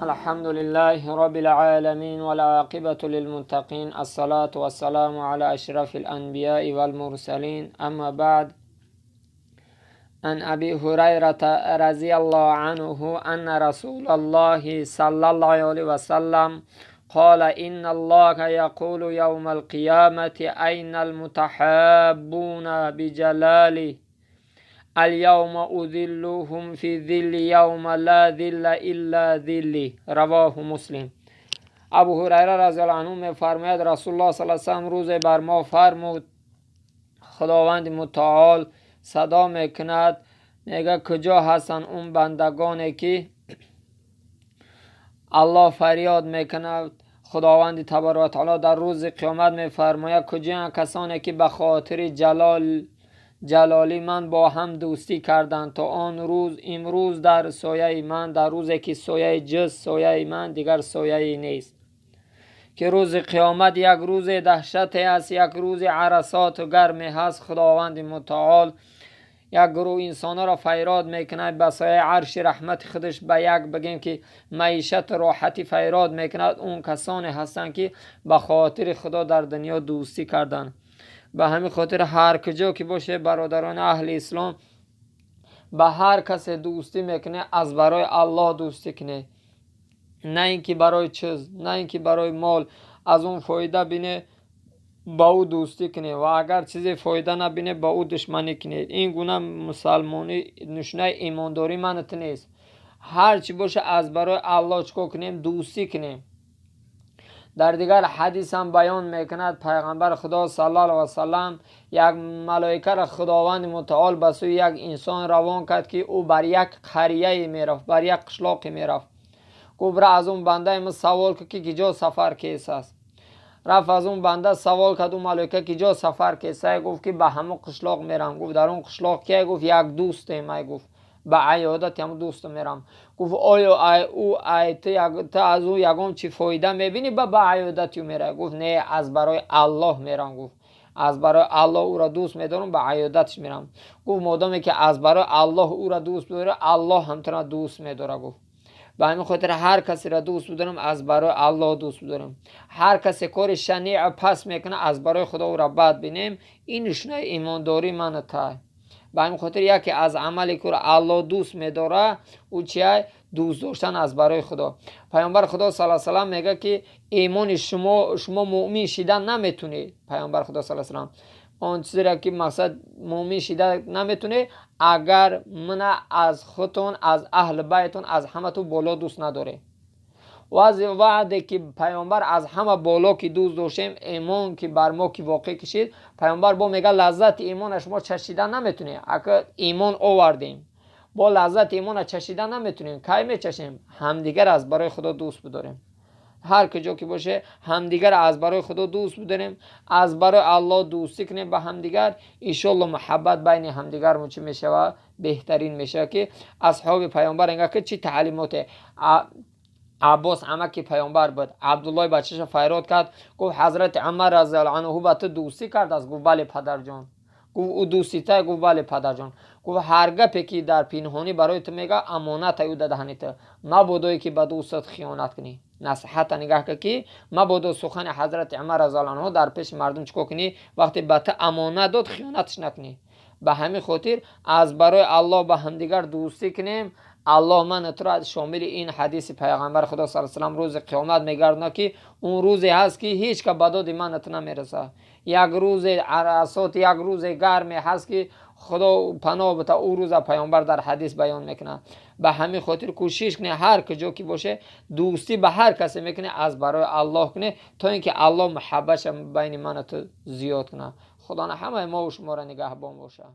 الحمد لله رب العالمين والعاقبة للمتقين، الصلاة والسلام على أشرف الأنبياء والمرسلين، أما بعد. عن أبي هريرة رضي الله عنه أن رسول الله صلى الله عليه وسلم قال: إن الله يقول يوم القيامة: أين المتحابون بجلالي؟ اليوم أظلهم في ظلي يوم لا ظل إلا ظلي. رواه مسلم. Абу Ҳурайра разиаллоҳу анҳу мефармояд: Расулуллоҳ саллаллоҳу алайҳи васаллам рӯзе бар мо фармуд: Худованди Мутаол садо мекунад, мега: «Куҷо ҳастанд он бандагоне ки?» Аллоҳ фарёд мекунад. Худованди табарак ва таоло дар рӯзи қиёмат мефармояд: «Куҷоянд касоне ки ба хотири ҷалоли ман бо ҳам дӯстӣ карданд то он рӯз? Имрӯз дар сояи ман, дар рӯзе ки сояи ҷуз сояи ман дигар сояе нест», ки рӯзи қиёмат як рӯзе даҳшате аст, як рӯзи арасоту гарме ҳаст. Худованди Мутаол як гурӯҳ инсонҳоро файрод мекунад ба сояи арши раҳмати худаш, ба як бигем ки маишату роҳатӣ файрод мекунад. Он касоне ҳастанд, ки ба хотири Худо дар дунё дӯстӣ карданд. Ба ҳамин хотир, ҳар куҷо ки боше, бародарони аҳли ислом, ба ҳар касе дӯстӣ мекунед, аз барои Аллоҳ дӯстӣ кунед, на ин ки барои чиз, на ин ки барои мол. Аз он фоида бине, ба ӯ дӯстӣ кунед ва агар чизе фоида набине, ба ӯ душманӣ кунед. Ин гуна мусалмонӣ нишонаи имондорӣ манат нест. Ҳар чӣ боша, аз барои Аллоҳ чӣ кор кунем? Дӯстӣ кунем. Дар дигар ҳадис ҳам баён мекунад пайғамбари Худо саллаллоҳу алайҳи васаллам: як малоикаро Худованди Мутаол ба сӯи як инсон равон кард, ки ӯ бар як қарияе мерафт, бар як қишлоқе мерафт. Гуфт: «Бира, аз он бандаи ма савол кун, ки киҷо сафар кесааст». Рафт, аз он банда савол кард ӯ малоика: «Киҷо сафар кесай?» Гуфт, ки ба ҳамон қишлоқ мерам. Гуфт: «Дар он қишлоқ кия?» Гуфт: «Як дӯстем ай». Гуфт: «Ба аёдати ҳамон дӯстам мерам». Гуфт: «Оё ту аз ӯ ягон чӣ фоида мебинӣ, ба аёдати ӯ меравӣ?» Гуфт: «Не, аз барои Аллоҳ мерам». Гуфт: «Аз барои Аллоҳ ӯро дӯст медорам, ба аёдаташ мерам». Гуфт: «Модоме ки аз барои Аллоҳ ӯро дӯст медорӣ, Аллоҳ ҳам туро дӯст медорад», гуфт. Ба ҳамин хотир, ҳар касеро дӯст бидорем, аз барои Аллоҳ дӯст бидорем. Ҳар касе кори шаниъ пас мекунад, аз барои Худо ӯро бад бинем. Ин нишонаи имондорӣ мана тай. Ба ҳамин хотир, яке аз амале ки ӯро Аллоҳ дӯст медорад, ӯ чия? Дӯст доштан аз барои Худо. Пайғамбари Худо сала салам мегӯяд, ки имони шумо, шумо муъмин шидан наметунед. Пайғамбари Худо сала салам он чизеро ки мақсад муъмин шида наметунед, агар мана аз худтон, аз аҳли байтон аз ҳаматон боло дӯст надоред. Ваъде ки пайғамбар аз ҳама боло ки дӯст доштем, имон ки бар мо ки воқеъ кишид, пайғамбар бо мега: «Лаззати имона шумо чашида наметунед». Агар имон овардем, бо лаззати имона чашида наметунем. Кай мечашем? Ҳамдигар аз барои Худо дӯст бидорем. Ҳар куҷо ки боше, ҳамдигар аз барои Худо дӯст бидорем, аз барои Аллоҳ дӯстӣ кунем ба ҳамдигар. Иншоалло, муҳаббат байни ҳамдигармон чӣ мешавад? Беҳтарин мешавад. Ки асҳоби пайғамбар инга ки чӣ таълимоте. Аббос амаки пайғамбар буд. Абдуллои бачаша файрод кард, гуфт: «Ҳазрати Умар разиаллоҳу анҳу ба ту дӯстӣ кардааст?» Гуфт: «Бале, падарҷон». Гуфт: «Ӯ дӯститай?» Гуфт: «Бале, падарҷон». Гуфт: «Ҳар гапе ки дар пинҳонӣ барои ту мега, амонатай ӯ дадаҳани ту. Мабодое ки ба дӯстат хиёнат кунӣ». Насиҳата нигаҳ кар, ки мабодо сухани ҳазрати Умар разиаллоҳу анҳу дар пеши мардум чӣ кор кунӣ? Вақте ба ту амонат дод, хиёнаташ накунӣ. Ба ҳамин хотир, аз барои Аллоҳ ба ҳамдигар дӯстӣ кунем. Аллоҳ мана туро шомили ин ҳадиси пайғамбари Худо сал салам рӯзи қиёмат мегардонад, ки он рӯзе ҳаст, ки ҳеҷ ка ба доди мана ту намерасад. Як рӯзе арасот, як рӯзе гарме ҳаст, ки Худо паноҳ бита. Ӯ рӯза пайғамбар дар ҳадис баён мекунад. Ба ҳамин хотир, кӯшиш кунед, ҳар куҷо ки боше, дӯстӣ ба ҳар касе мекунед, аз барои Аллоҳ кунед, то ин ки Аллоҳ муҳаббатша байни мана ту зиёд кунад. Худо ҳамаи мову шуморо нигаҳбон бошад.